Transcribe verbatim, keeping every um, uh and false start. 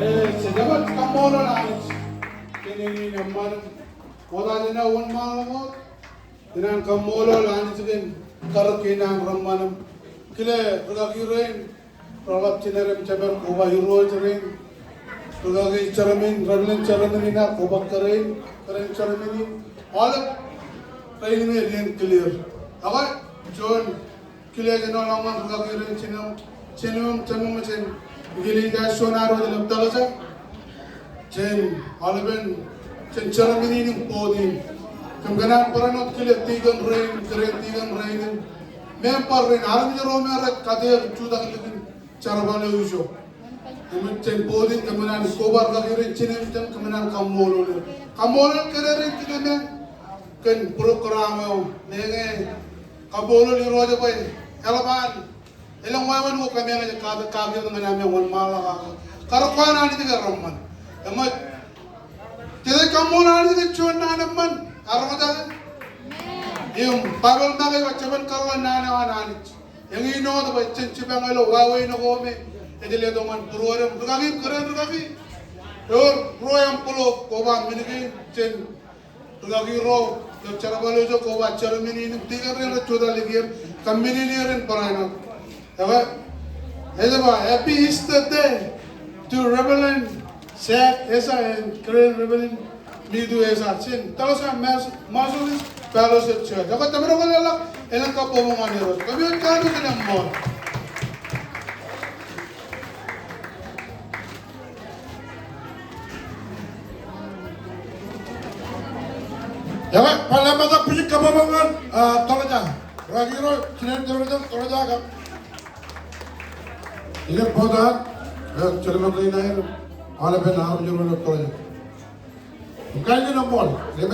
Ej, ej jab kaṃṃoolol Anij kōn in eṃṃan. Ṃokta jān wōnṃaanḷọk wōt, ikōṇaan kaṃṃoolol Anij kōn karōk in an reṃṃan im kile rūkaki rein, reḷap jined im jemed, koba irooj rein, rūkaki Jeremy, rebelin Jeremy in, koba kōrā in, kōrā in Jeremy in, aolep rein me jen kile er. Ak juon kile jān aolep rūkaki rein, jined im, jined im, jān eklejia juon ad wōj ilo Tulsa. Jān aolepen, jān Jeremy in im board in. Kōm kōṇaan barāinwōt kile tikōn rein, kōrā in tikōn rein im member rein, armej ro me rej kate jutak ilikin jerbal eo ijo. Im jān board in kōm kōṇaan koba rūkaki rein jined im jān, kōm kōṇaan kaṃṃoolol er. Kaṃṃoolol kōrā rein kile me kōn program eo, meñe kaṃṃoolol Irooj bwe eḷap an elōñ wāween ko kōmeañ ej kate, kakiiō ñan ami wōnṃaanḷọk aō karōk ko an Anij ke reṃṃan. Eṃōj, jet ej kaṃṃoolol Anij ke juon naan eṃṃan, ear roñjake. Im Baibōḷ make ej ba jeban kōḷḷā naan eo an Anij. Eñin wōt bwe jān jipañ ilo wāween ko me ej letok ñan būruod im rūkaki im kōrā in rūkaki. Ewōr ruo envelope koba men kein jān rūkaki ro ilo jerbal eo ijo, koba Jeremy in im tikōn rein rej jutak ilikin, kōmmenin er in barāinwōt. Ekwe, ej ba, Happy Easter Day to Reverend Zach Esa and Grand Reverend Mitu Esa, jān Tulsa Methodist Fellowship Church. Ekwe, tōprak eo ḷọk, elōñ kabbokbok ñan Irooj. Kōmij kanooj kōn eṃṃool. Ekwe, bar lewōj ṃōttan bwijin kabbokbok ñan, ah, Tulsa. Rūkaki ro, jined im jemed ro Tulsa kab. Ikōn board an, eh, jerbal rein aer, aolepen armej ro Tulsa. Im kōn eṃṃool, im ej